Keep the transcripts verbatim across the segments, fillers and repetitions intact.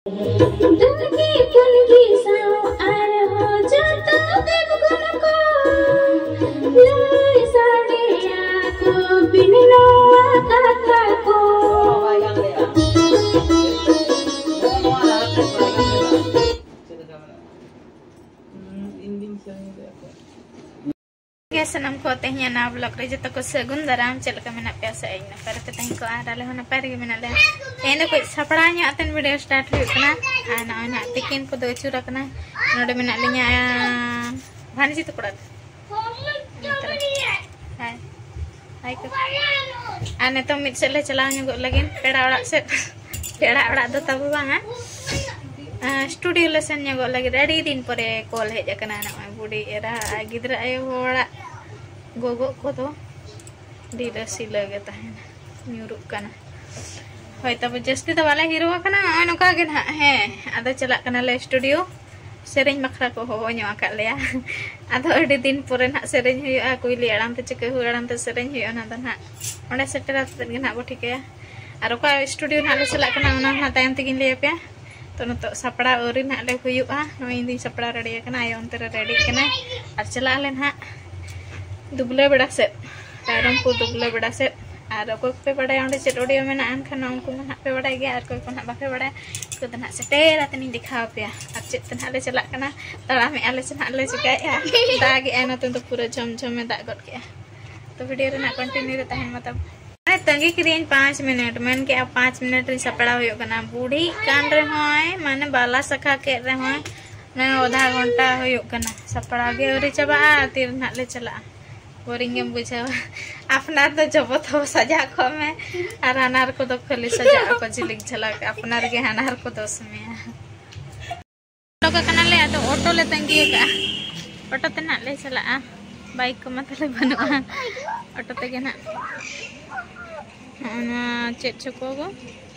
ᱫᱩᱨᱜᱤ ᱯᱩᱞᱜᱤ ᱥᱟᱶ ᱟᱨᱦᱚᱸ ᱡᱚᱛᱚ ᱫᱮᱵᱜᱩᱱ ᱠᱚ ᱞᱟᱹᱭ ᱥᱟᱰᱮᱭᱟ ᱠᱚ ᱵᱤᱱ ᱱᱚᱣᱟ ᱠᱟᱛᱷᱟ ᱠᱚ᱾ ᱜᱮ ᱥᱟᱱᱟᱢ ᱠᱚ ᱛᱮᱦᱮᱧᱟᱜ ᱱᱟᱣᱟ vlog ᱨᱮ ᱡᱚᱛᱚ ᱠᱚ ᱥᱟᱹᱜᱩᱱ ᱫᱟᱨᱟᱢ᱾ ᱪᱮᱫ ᱞᱮᱠᱟ ᱢᱮᱱᱟᱜ ᱯᱮᱭᱟ? ᱥᱮ ᱤᱧ ᱱᱟᱯᱟᱭ ᱨᱮᱯᱮ ᱛᱟᱦᱮᱸ ᱠᱚᱜᱼᱟ ᱟᱨ ᱟᱞᱮ ᱦᱚᱸ ᱱᱟᱯᱟᱭ ᱨᱮᱜᱮ ᱢᱮᱱᱟᱜ ᱞᱮᱭᱟ᱾ ᱛᱮᱦᱮᱧ ᱫᱚ ᱠᱟᱹᱡ ᱥᱟᱯᱲᱟᱣ ᱧᱚᱜ ᱟᱛᱮᱱ video start ᱦᱩᱭᱩᱜ ᱠᱟᱱᱟ᱾ ᱟᱨ ᱱᱚᱜᱼᱚᱭ ᱱᱟᱦᱟᱜ ᱛᱤᱠᱤᱱ ᱠᱚᱫᱚ ᱟᱹᱪᱩᱨ ᱟᱠᱟᱱᱟ᱾ ᱱᱚᱰᱮ ᱢᱮᱱᱟᱜ ᱞᱤᱧᱟ ᱵᱷᱟᱱᱡᱤ ᱛᱟᱠᱚ ᱚᱲᱟᱜ ᱨᱮ᱾ ᱦᱟᱭ᱾ ᱦᱟᱭ ᱠᱚ᱾ ᱟᱨ ᱱᱤᱛᱚᱝ ᱢᱤᱫ ᱥᱮᱫ ᱞᱮ ᱪᱟᱞᱟᱣ ᱧᱚᱜᱚᱜ ᱞᱟᱹᱜᱤᱫ ᱯᱮᱲᱟ ᱚᱲᱟᱜ ᱥᱮᱫ᱾ ᱯᱮᱲᱟ ᱚᱲᱟᱜ ᱫᱚ ᱛᱟᱵᱚ ᱵᱟᱝᱟ᱾ ᱟᱸ, studio ᱞᱮ ᱥᱮᱱ ᱧᱚᱜᱚᱜ ᱞᱟᱹᱜᱤᱫ᱾ ᱟᱹᱰᱤ ᱫᱤᱱ ᱯᱚᱨᱮ call ᱦᱮᱡ ᱟᱠᱟᱱᱟ ᱱᱚᱜᱼᱚᱭ ᱵᱩᱰᱤ ᱮᱨᱟ ᱟᱨ ᱜᱤᱫᱽᱨᱟᱹ ᱟᱭᱳ ᱦᱚᱲᱟᱜ ᱜᱚᱜᱚ ᱠᱚᱫᱚ ᱰᱷᱤᱞᱟᱹ ᱥᱤᱞᱟᱹ ᱜᱮ ᱛᱟᱦᱮᱱᱟ, ᱧᱩᱨᱩᱜ ᱠᱟᱱᱟ᱾ ᱦᱳᱭ, ᱛᱟᱵᱚ ᱡᱟᱹᱥᱛᱤ ᱫᱚ ᱵᱟᱞᱮ ᱦᱤᱨᱳ ᱟᱠᱟᱱᱟ, ᱱᱚᱜᱼᱚᱭ ᱱᱚᱝᱠᱟ ᱜᱮ ᱱᱟᱦᱟᱜ᱾ ᱦᱮᱸ, ᱟᱫᱚ ᱪᱟᱞᱟᱜ ᱠᱟᱱᱟᱞᱮ studio, ᱥᱮᱨᱮᱧ ᱵᱟᱠᱷᱨᱟ ᱠᱚ ᱦᱚᱦᱚ ᱧᱚᱜ ᱟᱠᱟᱫ ᱞᱮᱭᱟ᱾ ᱟᱫᱚ ᱟᱹᱰᱤ ᱫᱤᱱ ᱯᱚᱨᱮ ᱱᱟᱦᱟᱜ ᱥᱮᱨᱮᱧ ᱦᱩᱭᱩᱜᱼᱟ, ᱠᱩᱭᱞᱤ ᱟᱲᱟᱝ ᱛᱮ ᱪᱮ ᱠᱟᱹᱦᱩ ᱟᱲᱟᱝ ᱛᱮ ᱥᱮᱨᱮᱧ ᱦᱩᱭᱩᱜᱼᱟ, ᱚᱱᱟ ᱫᱚ ᱱᱟᱦᱟᱜ ᱚᱸᱰᱮ ᱥᱮᱴᱮᱨ ᱠᱟᱛᱮᱫ ᱜᱮ ᱱᱟᱦᱟᱜ ᱵᱚ ᱴᱷᱤᱠᱟᱹᱭᱟ᱾ ᱟᱨ ᱚᱠᱟ studio ᱱᱟᱦᱟᱜ ᱞᱮ ᱪᱟᱞᱟᱜ ᱠᱟᱱᱟ, ᱚᱱᱟ ᱦᱚᱸ ᱱᱟᱦᱟᱜ ᱛᱟᱭᱚᱢ ᱛᱮᱜᱤᱧ ᱞᱟᱹᱭ ᱟᱯᱮᱭᱟ᱾ ᱛᱚ, ᱱᱤᱛᱚᱜ ᱥᱟᱯᱲᱟᱣ ᱟᱹᱣᱨᱤ ᱱᱟᱦᱟᱜ ᱞᱮ ᱦᱩᱭᱩᱜᱼᱟ᱾ ᱱᱚᱜᱼᱚᱭ ᱤᱧ ᱫᱩᱧ ᱥᱟᱯᱲᱟᱣ ready ᱟᱠᱟᱱᱟ, ᱟᱭᱳ ᱚᱱᱛᱮ ᱨᱮ ready ᱠᱟᱱᱟᱭ᱾ ᱟᱨ ᱪᱟᱞᱟᱜ ᱟᱞᱮ ᱱᱟᱦᱟᱜ ᱫᱩᱵᱽᱞᱟᱹ ᱵᱮᱲᱟ ᱥᱮᱫ, ᱨᱟᱭᱨᱚᱝᱯᱩᱨ ᱫᱩᱵᱽᱞᱟᱹ ᱵᱮᱲᱟ ᱥᱮᱫ᱾ ᱟᱨ ᱚᱠᱚᱭ ᱠᱚᱯᱮ ᱵᱟᱲᱟᱭᱟ ᱚᱸᱰᱮ ᱪᱮᱫ audio ᱢᱮᱱᱟᱜᱼᱟ, ᱮᱱᱠᱷᱟᱱ ᱩᱱᱠᱩ ᱢᱟ ᱱᱟᱦᱟᱜ ᱯᱮ ᱵᱟᱲᱟᱭ ᱜᱮᱭᱟ, ᱟᱨ ᱚᱠᱚᱭ ᱠᱚ ᱱᱟᱦᱟᱜ ᱵᱟᱯᱮ ᱵᱟᱲᱟᱭᱟ, ᱩᱱᱠᱩ ᱫᱚ ᱱᱟᱦᱟᱜ ᱥᱮᱴᱮᱨ ᱟᱛᱮ ᱤᱧ ᱫᱮᱠᱷᱟᱣ ᱟᱯᱮᱭᱟ᱾ ᱟᱨ ᱪᱮᱫ ᱛᱮ ᱱᱟᱦᱟᱜ ᱞᱮ ᱪᱟᱞᱟᱜ ᱠᱟᱱᱟ, ᱛᱟᱲᱟᱢᱮᱜᱼᱟ ᱞᱮ ᱥᱮ ᱱᱟᱦᱟᱜ ᱞᱮ ᱪᱤᱠᱟᱹᱭᱮᱜᱼᱟ᱾ ᱫᱟᱜᱮᱜᱼᱟᱭ, ᱱᱚᱛᱮ ᱫᱚ ᱯᱩᱨᱟᱹ ᱡᱷᱚᱢ ᱡᱷᱚᱢᱮ ᱫᱟᱜ ᱜᱚᱫ ᱠᱮᱜᱼᱟ᱾ ᱛᱚ, video ᱨᱮᱱᱟᱜ continue ᱨᱮ ᱛᱟᱦᱮᱱ ᱢᱟ ᱛᱟᱵᱚ᱾ ᱢᱟᱱᱮ, ᱛᱟᱺᱜᱤ ᱠᱤᱫᱤᱧ ᱯᱟᱸᱪ ᱢᱤᱱᱤᱴ, ᱢᱮᱱ ᱠᱮᱜᱼᱟ ᱯᱟᱸᱪ ᱢᱤᱱᱤᱴ ᱨᱤᱧ ᱥᱟᱯᱲᱟᱣ ᱦᱩᱭᱩᱜ ᱠᱟᱱᱟ᱾ ᱵᱩᱲᱦᱤᱜ ᱠᱟᱱ ᱨᱮᱦᱚᱸᱭ, ᱢᱟᱱᱮ, ᱵᱟᱞᱟ ᱥᱟᱠᱷᱟ ᱠᱮᱫ ᱨᱮᱦᱚᱸᱭ, ᱢᱟᱱᱮ, ᱟᱫᱷᱟ ᱜᱷᱚᱱᱴᱟ ᱦᱩᱭᱩᱜ ᱠᱟᱱᱟ, ᱥᱟᱯᱲᱟᱣ ᱜᱮ ᱟᱹᱣᱨᱤ ᱪᱟᱵᱟᱜᱼᱟ᱾ ᱛᱤᱨᱮ ᱱᱟᱦᱟᱜ ᱞᱮ ᱪᱟᱞᱟᱜᱼᱟ, boring ᱜᱮᱢ ᱵᱩᱡᱷᱟᱹᱣᱟ᱾ ᱟᱯᱱᱟᱨ ᱫᱚ ᱡᱚᱵᱚ ᱛᱚᱵᱚ ᱥᱟᱡᱟᱜ ᱠᱚᱜ ᱢᱮ, ᱟᱨ ᱦᱟᱱᱟᱨ ᱠᱚᱫᱚ ᱠᱷᱟᱹᱞᱤ ᱥᱟᱡᱟᱜ ᱟᱠᱚ ᱡᱷᱤᱞᱤᱠ ᱡᱷᱟᱞᱟᱠ, ᱟᱯᱱᱟᱨ ᱜᱮ ᱦᱟᱱᱟᱨ ᱠᱚ ᱫᱚᱥ ᱢᱮᱭᱟ᱾ ᱚᱰᱚᱠ ᱟᱠᱟᱱᱟᱞᱮ, ᱟᱫᱚ ᱚᱴᱳ ᱞᱮ ᱛᱟᱺᱜᱤ ᱟᱠᱟᱫᱼᱟ᱾ ᱚᱴᱳ ᱛᱮ ᱱᱟᱜ ᱞᱮ ᱪᱟᱞᱟᱜᱼᱟ, ᱵᱟᱭᱤᱠ ᱠᱚᱢᱟ ᱛᱟᱞᱮ ᱵᱟᱹᱱᱩᱜᱼᱟ᱾ ᱚᱴᱳ ᱛᱮᱜᱮ ᱱᱟᱜ᱾ ᱱᱚᱜᱼᱚ ᱱᱚᱣᱟ ᱪᱮᱫ ᱪᱷᱚᱠᱚ ᱜᱚ?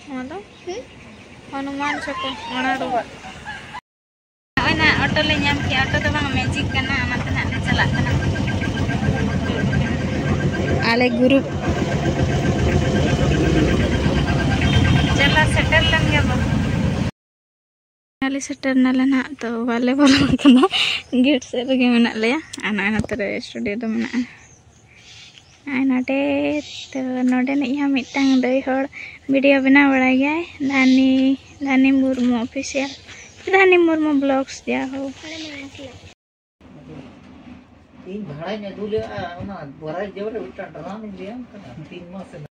ᱱᱚᱣᱟ ᱫᱚ ᱦᱚᱱᱩᱢᱟᱱ ᱪᱷᱚᱠᱚ, ᱚᱱᱟ ᱨᱳᱰ᱾ ᱱᱚᱜᱼᱚᱭ ᱱᱟᱜ ᱚᱴᱳ ᱞᱮ ᱧᱟᱢ ᱠᱮᱜᱼᱟ, ᱚᱴᱳ ᱫᱚ ᱵᱟᱝ, ᱢᱮᱡᱤᱠ ᱠᱟᱱᱟ, ᱚᱱᱟᱛᱮ ᱱᱟᱜ ᱞᱮ ᱪᱟᱞᱟᱜ ᱠᱟᱱᱟ᱾ ᱟᱞᱮ ᱜᱨᱩᱯ᱾ ᱪᱟᱞᱟᱣ ᱥᱮᱴᱮᱨ ᱞᱮᱱ ᱜᱮᱵᱚ᱾ ᱟᱞᱮ ᱥᱮᱴᱮᱨ ᱱᱟᱞᱮ ᱱᱟᱦᱟᱜ, ᱛᱚ ᱵᱟᱞᱮ ᱵᱚᱞᱚ ᱟᱠᱟᱱᱟ, ᱜᱮᱴ ᱥᱮᱫ ᱨᱮᱜᱮ ᱢᱮᱱᱟᱜ ᱞᱮᱭᱟ᱾ ᱟᱨ ᱱᱚᱜᱼᱚᱭ ᱱᱚᱛᱮ ᱨᱮ ᱥᱴᱩᱰᱤᱭᱳ ᱫᱚ ᱢᱮᱱᱟᱜᱼᱟ᱾ ᱟᱨ ᱱᱚᱰᱮ, ᱛᱚ ᱱᱚᱰᱮᱱᱤᱡ ᱦᱚᱸ ᱢᱤᱫᱴᱟᱝ ᱫᱟᱹᱭ ᱦᱚᱲ ᱵᱷᱤᱰᱤᱭᱳ ᱵᱮᱱᱟᱣ ᱵᱟᱲᱟᱭ ᱜᱮᱭᱟᱭ, ᱫᱷᱟᱱᱤ, ᱫᱷᱟᱱᱤ ᱢᱩᱨᱢᱩ ᱚᱯᱷᱤᱥᱤᱭᱟᱞ, ᱫᱷᱟᱱᱤ ᱢᱩᱨᱢᱩ ᱵᱞᱚᱜᱥ, ᱡᱟ ᱦᱳ᱾ ᱤᱧ ᱵᱷᱟᱲᱟᱧ ᱟᱹᱜᱩ ᱞᱮᱜᱼᱟ, ᱚᱱᱟ ᱵᱟᱨᱟᱭ ᱡᱚᱵ ᱨᱮ ᱢᱤᱫᱴᱟᱝ ᱰᱨᱟᱢ ᱤᱧ ᱞᱟᱹᱭᱟᱢ ᱠᱟᱱᱟ, ᱛᱤᱱ ᱢᱟᱥ ᱨᱮᱱᱟᱜ᱾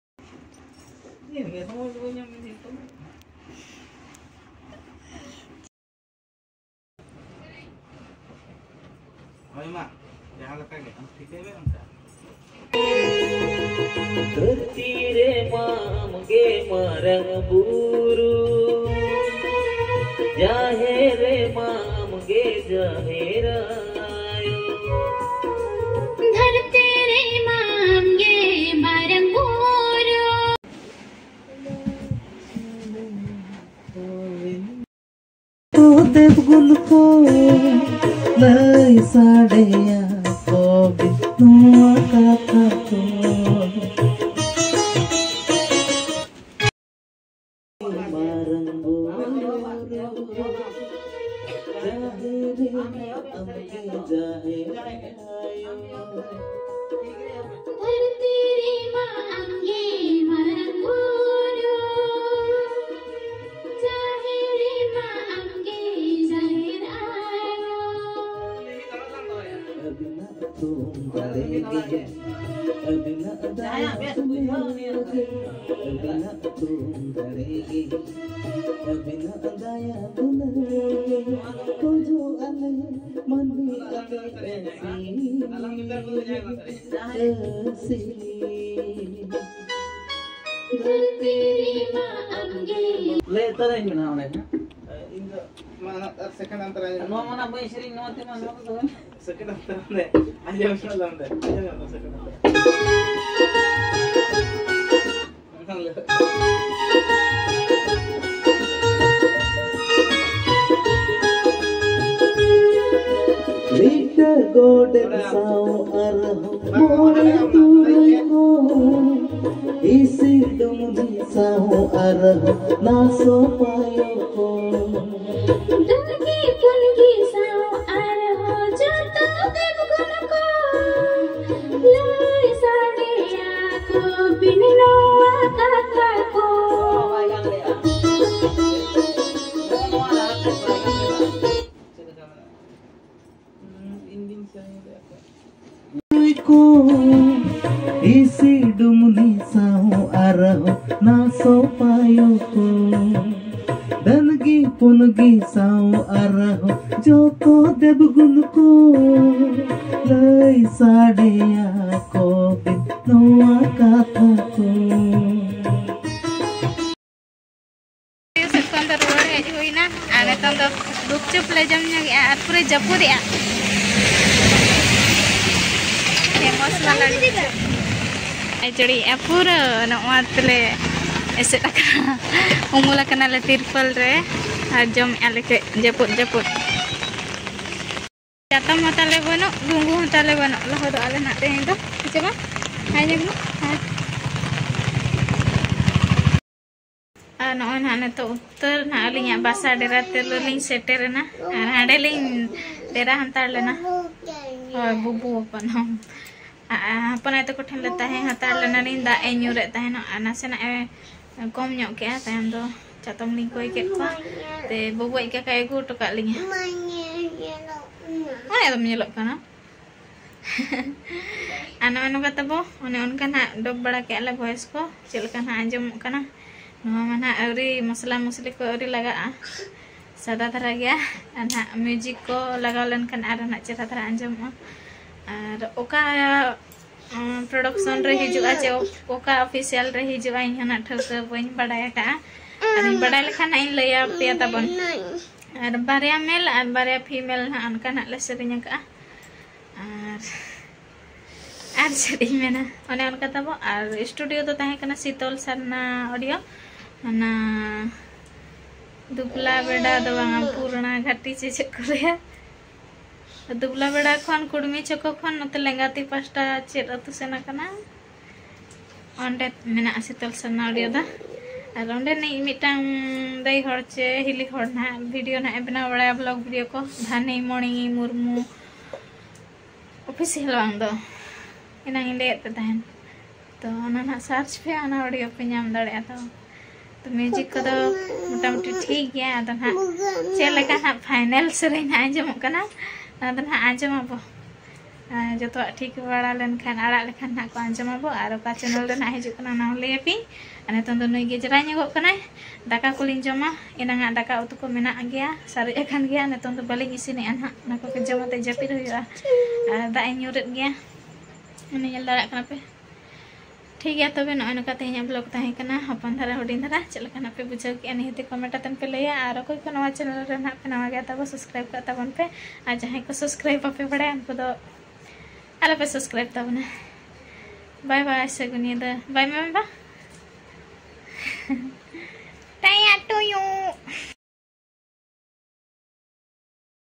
ᱤᱧ ᱜᱮ ᱥᱚᱢᱚᱭ ᱜᱮ ᱵᱟᱹᱧ ᱧᱟᱢ ᱮᱫᱟ ᱱᱤᱛᱚᱜ᱾ ᱦᱳᱭ ᱢᱟ, ᱡᱟᱦᱟᱸ ᱞᱮᱠᱟ ᱜᱮ, ᱟᱢ ᱴᱷᱤᱠᱟᱹᱭ ᱢᱮ ᱚᱱᱠᱟ᱾ ᱫᱷᱟᱹᱨᱛᱤ ᱨᱮ ᱢᱟ ᱟᱢ ᱜᱮ ᱢᱟᱨᱟᱝ ᱵᱩᱨᱩ, ᱡᱟᱦᱮᱨ ᱨᱮ ᱢᱟ ᱟᱢ ᱜᱮ ᱡᱟᱦᱮᱨ ᱟᱭᱳ᱾ ᱫᱷᱟᱹᱨᱛᱤ ᱨᱮ ᱢᱟ ᱟᱢ ᱜᱮ ᱢᱟᱨᱟᱝ ᱵᱩᱨᱩ᱾ ᱛᱚ ᱫᱮᱵ ᱜᱩᱱ ᱠᱚ ᱞᱟᱹᱭ ᱥᱟᱰᱮᱭᱟ ᱠᱚᱵᱤ ᱱᱚᱣᱟ ᱠᱟᱛᱷᱟ ᱠᱚ᱾ ᱢᱟᱨᱟᱝ ᱵᱩᱨᱩ, ᱡᱟᱦᱮᱨ ᱨᱮ ᱟᱢ ᱜᱮ ᱡᱟᱦᱮᱨ ᱟᱭᱳ᱾ ᱫᱷᱟᱹᱨᱛᱤ ᱨᱮᱢᱟ ᱟᱢ ᱜᱮ ᱢᱟᱨᱟᱝ ᱵᱩᱨᱩ, ᱡᱟᱦᱮᱨ ᱨᱮᱢᱟ ᱟᱢ ᱜᱮ ᱡᱟᱦᱮᱨ ᱟᱭᱳ᱾ ᱟᱹᱵᱤᱱᱟᱜ ᱛᱷᱩᱢ ᱫᱟᱲᱮ ᱜᱮ, ᱟᱹᱵᱤᱱᱟᱜ ᱫᱟᱭᱟ ᱫᱩᱞᱟᱹᱲ ᱜᱮ, ᱟᱹᱵᱤᱱᱟᱜ ᱛᱷᱩᱢ ᱫᱟᱲᱮ ᱜᱮ, ᱟᱹᱵᱤᱱᱟᱜ ᱫᱟᱭᱟ ᱫᱩᱞᱟᱹᱲ ᱜᱮ, ᱠᱷᱚᱡᱚᱜ ᱟᱞᱮ ᱢᱟᱹᱱᱢᱤ ᱟᱞᱮ ᱟᱹᱥᱤ, ᱟᱹᱥᱤ᱾ ᱫᱷᱟᱹᱨᱛᱤ ᱨᱮᱢᱟ ᱟᱢ ᱜᱮ᱾ ᱞᱟᱹᱭ ᱩᱛᱟᱹᱨᱟᱹᱧ ᱢᱮ ᱱᱟᱦᱟᱜ ᱚᱸᱰᱮ ᱦᱟᱸᱜ᱾ ᱤᱧ ᱫᱚ ᱢᱟ ᱱᱟᱦᱟᱜ ᱟᱨ ᱥᱮᱠᱮᱱᱰ ᱟᱱᱛᱟᱨ ᱟᱸᱡᱚᱢ ᱱᱚᱣᱟ ᱢᱟ ᱱᱟᱦᱟᱜ ᱵᱟᱹᱧ ᱥᱮᱨᱮᱧ, ᱱᱚᱣᱟ ᱛᱮᱢᱟ ᱱᱚᱣᱟ ᱠᱚᱫᱚ ᱵᱟᱹᱧ ᱥᱮᱠᱮᱱᱰ ᱟᱱᱛᱟᱨ ᱚᱸᱰᱮ ᱟᱸᱡᱚᱢ ᱧᱚᱜ ᱞᱮᱱ ᱚᱸᱰᱮ, ᱟᱸᱡᱚᱢ ᱧᱚᱜ ᱞᱮᱱ ᱥᱮᱠᱮᱱᱰ ᱟᱱᱛᱟᱨ᱾ ᱢᱮᱱᱠᱷᱟᱱ ᱞᱟᱹᱭ ᱞᱤᱴᱟᱹ ᱜᱚᱰᱮᱛ ᱥᱟᱶ ᱟᱨᱦᱚᱸ ᱢᱚᱬᱮ ᱛᱩᱨᱩᱭ ᱠᱚ, ᱤᱥᱤ ᱰᱩᱝᱨᱤ ᱥᱟᱶ ᱟᱨᱦᱚᱸ ᱱᱟᱥᱚ ᱯᱟᱭᱚ ᱠᱚ᱾ ᱜᱮ ᱯᱩᱱ ᱜᱮ ᱥᱟᱶ ᱟᱨᱦᱚᱸ ᱡᱚᱛᱚ ᱫᱮᱵ ᱜᱩᱱ ᱠᱚ ᱞᱟᱹᱭ ᱥᱟᱰᱮᱭᱟ ᱠᱚ ᱵᱤᱱ ᱱᱚᱣᱟ ᱠᱟᱛᱷᱟ ᱠᱚ᱾ ᱥᱮᱫ ᱠᱷᱚᱱ ᱫᱚ ᱨᱩᱣᱟᱹᱲ ᱦᱮᱡ ᱦᱩᱭᱱᱟ ᱟᱨ ᱱᱤᱛᱚᱝ ᱫᱚ ᱜᱩᱯᱪᱩᱯ ᱞᱮ ᱡᱚᱢ ᱧᱚᱜᱮᱜᱼᱟ ᱟᱨ ᱯᱩᱨᱟᱹ ᱡᱟᱹᱯᱩᱫᱮᱜᱼᱟ᱾ ᱯᱷᱮᱢᱟᱥ ᱵᱟᱞᱟ ᱜᱩᱯᱪᱩᱯ᱾ ᱟᱭ ᱪᱟᱹᱲᱤᱭᱮᱜᱼᱟ ᱯᱩᱨᱟᱹ ᱱᱚᱣᱟ ᱛᱮᱞᱮ ᱮᱥᱮᱫ ᱟᱠᱟᱱᱟ᱾ ᱩᱢᱩᱞ ᱟᱠᱟᱱᱟᱞᱮ ᱛᱤᱨᱯᱚᱞ ᱨᱮ ᱟᱨ ᱡᱚᱢᱮᱜᱼᱟ ᱞᱮ ᱠᱟᱹᱡ ᱡᱟᱹᱯᱩᱫ ᱡᱟᱹᱯᱩᱫ᱾ ᱪᱟᱛᱚᱢ ᱦᱚᱸ ᱛᱟᱞᱮ ᱵᱟᱹᱱᱩᱜ, ᱜᱷᱩᱸᱜᱩ ᱦᱚᱸ ᱛᱟᱞᱮ ᱵᱟᱹᱱᱩᱜ, ᱞᱚᱦᱚᱫᱚᱜᱼᱟ ᱞᱮ ᱱᱟᱜ ᱛᱮᱦᱮᱧ ᱫᱚ᱾ ᱦᱮᱸ ᱪᱮ ᱵᱟᱝ? ᱦᱮᱸ ᱧᱮᱞ ᱢᱮ᱾ ᱦᱮᱸ᱾ ᱟᱨ ᱱᱚᱜᱼᱚᱭ ᱱᱟᱦᱟᱜ ᱱᱤᱛᱚᱜ ᱩᱛᱟᱹᱨ ᱱᱟᱦᱟᱜ ᱟᱹᱞᱤᱧᱟᱜ ᱵᱟᱥᱟ ᱰᱮᱨᱟ ᱛᱮ ᱞᱤᱧ ᱥᱮᱴᱮᱨᱮᱱᱟ᱾ ᱟᱨ ᱦᱟᱸᱰᱮ ᱞᱤᱧ ᱰᱮᱨᱟ ᱦᱟᱛᱟᱲ ᱞᱮᱱᱟ᱾ ᱦᱳᱭ, ᱵᱩᱵᱩ ᱦᱚᱯᱚᱱ ᱦᱚᱸ᱾ ᱟᱨ ᱦᱚᱯᱚᱱ ᱟᱭᱳ ᱛᱟᱠᱚ ᱴᱷᱮᱱ ᱞᱮ ᱛᱟᱦᱮᱸ ᱦᱟᱛᱟᱲ ᱞᱮᱱᱟ ᱞᱤᱧ, ᱫᱟᱜ ᱮ ᱧᱩᱨᱮᱫ ᱛᱟᱦᱮᱱᱚᱜ᱾ ᱟᱨ ᱱᱟᱥᱮᱱᱟᱜ ᱮ ᱠᱚᱢ ᱧᱚᱜ ᱠᱮᱜᱼᱟ᱾ ᱛᱟᱭᱚᱢ ᱫᱚ ᱪᱟᱛᱚᱢ ᱞᱤᱧ ᱠᱚᱭ ᱠᱮᱫ ᱠᱚᱣᱟ᱾ ᱛᱮ ᱵᱟᱹᱵᱩ ᱟᱡ ᱠᱟᱠᱟᱭ ᱟᱹᱜᱩ ᱦᱚᱴᱚ ᱠᱟᱜ ᱞᱤᱧᱟ᱾ ᱦᱳᱭ, ᱟᱫᱚᱢ ᱧᱮᱞᱚᱜ ᱠᱟᱱᱟ᱾ ᱟᱨ ᱱᱚᱜᱼᱚᱭ ᱱᱚᱝᱠᱟ ᱛᱟᱵᱚ, ᱚᱱᱮ ᱚᱱᱠᱟ ᱱᱟᱜ ᱰᱚᱵ ᱵᱟᱲᱟ ᱠᱮᱜᱼᱟ ᱞᱮ᱾ ᱵᱷᱚᱭᱮᱥ ᱠᱚ ᱪᱮᱫ ᱞᱮᱠᱟ ᱱᱟᱜ ᱟᱸᱡᱚᱢᱚᱜ ᱠᱟᱱᱟ? ᱱᱚᱣᱟ ᱢᱟ ᱱᱟᱜ ᱟᱹᱣᱨᱤ, ᱢᱚᱥᱞᱟ ᱢᱚᱥᱞᱤ ᱠᱚ ᱟᱹᱣᱨᱤ ᱞᱟᱜᱟᱜᱼᱟ, ᱥᱟᱫᱟ ᱫᱷᱟᱨᱟ ᱜᱮᱭᱟ᱾ ᱟᱨ ᱱᱟᱜ ᱢᱤᱣᱡᱤᱠ ᱠᱚ ᱞᱟᱜᱟᱣ ᱞᱮᱱᱠᱷᱟᱱ ᱟᱨ ᱱᱟᱜ ᱪᱮᱦᱨᱟ ᱫᱷᱟᱨᱟ ᱟᱸᱡᱚᱢᱚᱜᱼᱟ᱾ ᱟᱨ ᱚᱠᱟ ᱯᱨᱚᱰᱟᱠᱥᱚᱱ ᱨᱮ ᱦᱤᱡᱩᱜᱼᱟ, ᱪᱮ ᱚᱠᱟ ᱚᱯᱷᱤᱥᱤᱭᱟᱞ ᱨᱮ ᱦᱤᱡᱩᱜᱼᱟ, ᱤᱧ ᱦᱚᱸ ᱱᱟᱜ ᱴᱷᱟᱹᱣᱠᱟᱹ ᱵᱟᱹᱧ ᱵᱟᱰᱟᱭ ᱟᱠᱟᱫᱼᱟ᱾ ᱟᱨᱤᱧ ᱵᱟᱰᱟᱭ ᱞᱮᱠᱷᱟᱱ ᱱᱟᱜ ᱤᱧ ᱞᱟᱹᱭ ᱟᱯᱮᱭᱟ ᱛᱟᱵᱚᱱ᱾ ᱟᱨ ᱵᱟᱨᱭᱟ ᱢᱮᱞ ᱟᱨ ᱵᱟᱨᱭᱟ ᱯᱷᱤᱢᱮᱞ ᱱᱟᱜ ᱚᱱᱠᱟ ᱱᱟᱜ ᱞᱮ ᱥᱮᱨᱮᱧ ᱟᱠᱟᱫᱼᱟ᱾ ᱟᱨ, ᱟᱨ ᱪᱮᱫ ᱤᱧ ᱢᱮᱱᱟ, ᱚᱱᱮ ᱚᱱᱠᱟ ᱛᱟᱵᱚ᱾ ᱟᱨ ᱥᱴᱩᱰᱤᱭᱳ ᱫᱚ ᱛᱟᱦᱮᱸ ᱠᱟᱱᱟ ᱥᱤᱛᱚᱞ ᱥᱟᱨᱱᱟ ᱚᱰᱤᱭᱳ, ᱚᱱᱟ ᱫᱩᱵᱞᱟ ᱵᱮᱰᱟ ᱫᱚ ᱵᱟᱝᱟ, ᱯᱩᱨᱱᱟ ᱜᱷᱟᱴᱤ ᱪᱮ ᱪᱮᱫ ᱠᱚ ᱞᱟᱹᱭᱟ᱾ ᱫᱩᱵᱞᱟ ᱵᱮᱲᱟ ᱠᱷᱚᱱ ᱠᱩᱲᱢᱤ ᱪᱷᱚᱠᱚ ᱠᱷᱚᱱ ᱱᱚᱛᱮ ᱞᱮᱸᱜᱟᱛᱤ ᱯᱟᱦᱴᱟ ᱪᱮᱫ ᱟᱹᱛᱩ ᱥᱮᱱ ᱟᱠᱟᱱᱟ, ᱚᱸᱰᱮ ᱢᱮᱱᱟᱜᱼᱟ ᱥᱤᱛᱚᱞ ᱥᱟᱨᱱᱟ ᱚᱰᱤᱭᱳ ᱫᱚ᱾ ᱟᱨ ᱚᱸᱰᱮᱱᱤᱡ ᱢᱤᱫᱴᱟᱝ ᱫᱟᱹᱭ ᱦᱚᱲ ᱪᱮ ᱦᱤᱞᱤ ᱦᱚᱲ ᱱᱟᱦᱟᱜ ᱵᱷᱤᱰᱤᱭᱳ ᱱᱟᱦᱟᱜ ᱮ ᱵᱮᱱᱟᱣ ᱵᱟᱲᱟᱭᱟ, ᱵᱞᱚᱜ ᱵᱷᱤᱰᱤᱭᱳ ᱠᱚ, ᱫᱷᱟᱱᱤ ᱢᱚᱬᱤ ᱢᱩᱨᱢᱩ ᱚᱯᱷᱤᱥᱤᱭᱟᱞ ᱵᱟᱝ ᱫᱚ, ᱮᱱᱟᱝ ᱤᱧ ᱞᱟᱹᱭᱮᱫ ᱯᱮ ᱛᱟᱦᱮᱱ᱾ ᱛᱚ ᱚᱱᱟ ᱱᱟᱦᱟᱜ ᱥᱟᱨᱪ ᱯᱮ, ᱚᱱᱟ ᱚᱰᱤᱭᱳ ᱯᱮ ᱧᱟᱢ ᱫᱟᱲᱮᱭᱟᱜᱼᱟ᱾ ᱛᱚ, ᱛᱚ ᱢᱤᱣᱡᱤᱠ ᱠᱚᱫᱚ ᱢᱚᱴᱟᱢᱩᱴᱤ ᱴᱷᱤᱠ ᱜᱮᱭᱟ᱾ ᱟᱫᱚ ᱱᱟᱦᱟᱜ ᱪᱮᱫ ᱞᱮᱠᱟ ᱱᱟᱦᱟᱜ ᱯᱷᱟᱭᱱᱮᱞ ᱥᱮᱨᱮᱧ ᱱᱟᱦᱟᱜ ᱟᱸᱡᱚᱢᱚᱜ ᱠᱟᱱᱟ, ᱚᱱᱟ ᱫᱚ ᱱᱟᱦᱟᱜ ᱟᱸᱡᱚᱢ ᱟᱵᱚ᱾ ᱟᱨ ᱡᱚᱛᱚᱣᱟᱜ ᱴᱷᱤᱠ ᱵᱟᱲᱟ ᱞᱮᱱᱠᱷᱟᱱ, ᱟᱲᱟᱜ ᱞᱮᱠᱷᱟᱱ ᱱᱟᱦᱟᱜ ᱠᱚ ᱟᱸᱡᱚᱢᱟᱵᱚ, ᱟᱨ ᱚᱠᱟ channel ᱨᱮ ᱱᱟᱦᱟᱜ ᱦᱤᱡᱩᱜ ᱠᱟᱱᱟ ᱚᱱᱟ ᱦᱚᱸ ᱞᱟᱹᱭ ᱟᱯᱮ᱾ ᱟᱨ ᱱᱤᱛᱚᱝ ᱫᱚ ᱱᱩᱭ ᱜᱮ ᱡᱮᱨᱟᱭ ᱧᱚᱜᱚᱜ ᱠᱟᱱᱟᱭ, ᱫᱟᱠᱟ ᱠᱚᱞᱤᱧ ᱡᱚᱢᱟ, ᱮᱱᱟᱝᱟᱜ ᱫᱟᱠᱟ ᱩᱛᱩ ᱠᱚ ᱢᱮᱱᱟᱜ ᱜᱮᱭᱟ, ᱥᱟᱨᱮᱡ ᱟᱠᱟᱱ ᱜᱮᱭᱟ, ᱱᱤᱛᱚᱝ ᱫᱚ ᱵᱟᱹᱞᱤᱧ ᱤᱥᱤᱱᱮᱜᱼᱟ ᱱᱟᱦᱟᱜ, ᱚᱱᱟ ᱠᱚᱜᱮ ᱡᱚᱢ ᱟᱛᱮ ᱡᱟᱹᱯᱤᱫ ᱦᱩᱭᱩᱜᱼᱟ᱾ ᱟᱨ ᱫᱟᱜ ᱤᱧ ᱧᱩᱨᱮᱫ ᱜᱮᱭᱟ, ᱚᱱᱮ ᱧᱮᱞ ᱫᱟᱲᱮᱭᱟᱜ ᱠᱟᱱᱟ ᱯᱮ᱾ ᱴᱷᱤᱠ ᱜᱮᱭᱟ, ᱛᱚᱵᱮ ᱱᱚᱜᱼᱚᱭ ᱱᱚᱝᱠᱟ ᱛᱮᱦᱮᱧᱟᱜ vlog ᱛᱟᱦᱮᱸ ᱠᱟᱱᱟ, ᱦᱚᱯᱚᱱ ᱫᱷᱟᱨᱟ, ᱦᱩᱰᱤᱧ ᱫᱷᱟᱨᱟ᱾ ᱪᱮᱫ ᱞᱮᱠᱟ ᱱᱟᱜ ᱯᱮ ᱵᱩᱡᱷᱟᱹᱣ ᱠᱮᱜᱼᱟ, ᱱᱤᱦᱟᱹᱛ comment ᱟᱛᱮᱱ ᱯᱮ ᱞᱟᱹᱭᱟ᱾ ᱟᱨ ᱚᱠᱚᱭ ᱠᱚ ᱱᱚᱣᱟ channel ᱨᱮ ᱱᱟᱦᱟᱜ ᱯᱮ ᱱᱟᱣᱟ ᱜᱮᱭᱟ, ᱛᱟᱵᱚ subscribe ᱠᱟᱜ ᱛᱟᱵᱚᱱ ᱯᱮ᱾ ᱟᱨ ᱡᱟᱦᱟᱸᱭ ᱠᱚ subscribe ᱵᱟᱯᱮ ᱵᱟᱲᱟᱭᱟ, ᱩᱱᱠᱩ ᱫᱚ ᱟᱞᱚᱯᱮ subscribe ᱛᱟᱵᱚᱱᱟ᱾ Bye bye, ᱥᱟᱹᱜᱩᱱ ᱧᱤᱫᱟᱹ᱾ Bye ᱢᱮ ᱵᱟᱵᱟ᱾ ᱴᱟᱭᱟ ᱴᱩᱭᱩ᱾